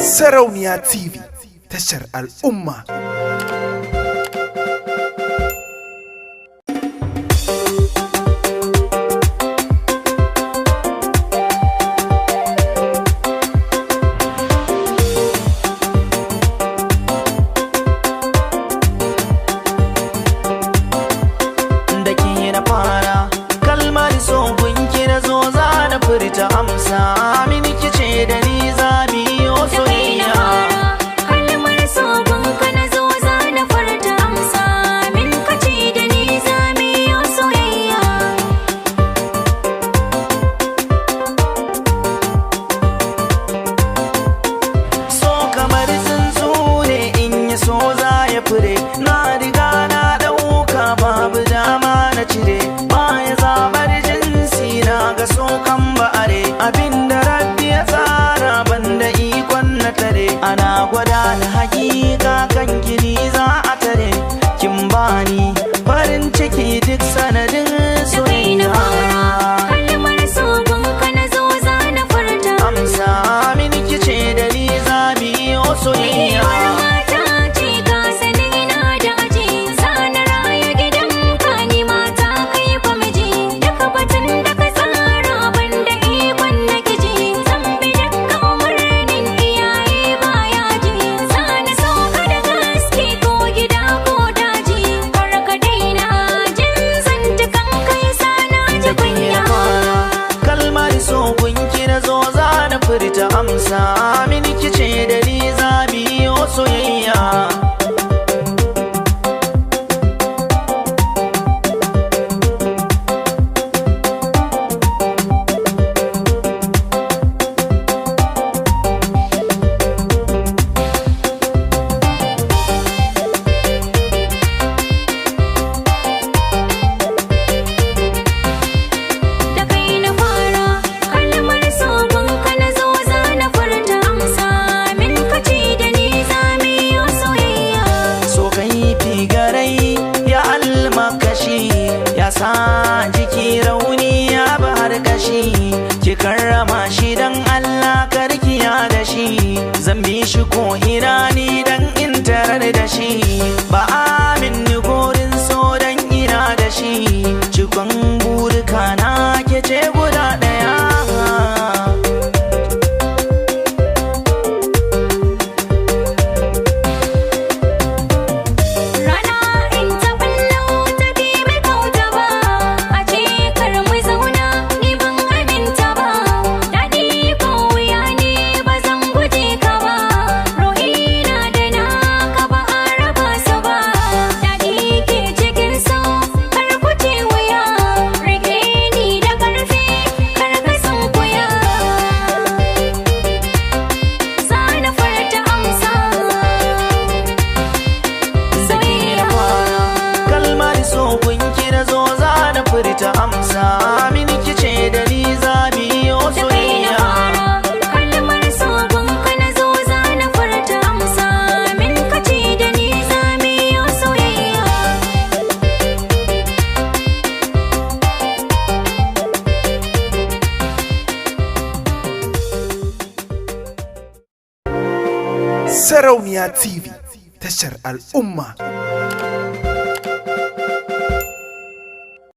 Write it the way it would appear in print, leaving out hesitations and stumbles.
Sarauniya TV, tashar al'umma. Da ke na fara kalmar so, gunki na zo za na furta, amsa mini kice da ni za mu yi Da kai na soyayya. Fara kalmar so gunka na zo za na furta, amsa min kace da ni za mu yi soyayya. So kamar tsuntsu ne, in ya so za ya fure. Na riga na ɗauka, babu dama na cire. Baya zabar jinsi, na ga so kan ba'are. Abinda Rabbi ya tsara, banda ikon na tare. Ana gwada na hakika kan kini za a tare. Kin bani farin ciki duk sanadin Da kai na soyayya. Fara kalmar so gunka na zo za na furta. Amsa mini kice da ni za mu yi soyayya. Iwar mata ce, ka sani na da aji. Zana raya gidan ka, ni mata kai kwamiji. Duka batun da ka tsara, banda ikon na kiji. Zan bi dukkan umarnin iyaye baya ji. Zana sauka da gaske ko gida ko daji. Kar ka daina jin zantukan kai sana ji Da ke kunya. Na fara kalmar so, gunki na zo za na furta, amsa mini kice da ni za mu yi soyayya. Da kai na fara kalmar so gunka na zo za na furta, amsa min kace da ni za mu yi soyayya. So kai figarai ya almakashi, ya sa jiki rauni, ya bahar kashi. Ki karrama shi dan Allah, karkiya da shi. Zan bi shi ko ina ni dan in tarar da shi. Ba amin ni gorin so dan ina da shi. Cikon burika na ke ce guda ɗaya. Rana in ta ballo ta bi mai kauta ba, a ce kar mu zauna, ni ban aminta ba. Daɗi ko wuya ne, ba zan guje ka ba. Ruhina da naka ba a raba su ba. Daɗi ke cikin so, kar ku ce wuya. Rike ni da ƙarfi, kar ka sunkuya. Zana furta amsa. Soyayya. Fara kalmar so, gunki na zo za na furta, amsa mini kice da ni za mu yi Da kai na soyayya. Fara kalmar so gunka na zo za na furta, amsa min kace da ni za mu yi soyayya. Sarauniya TV, tashar al'umma.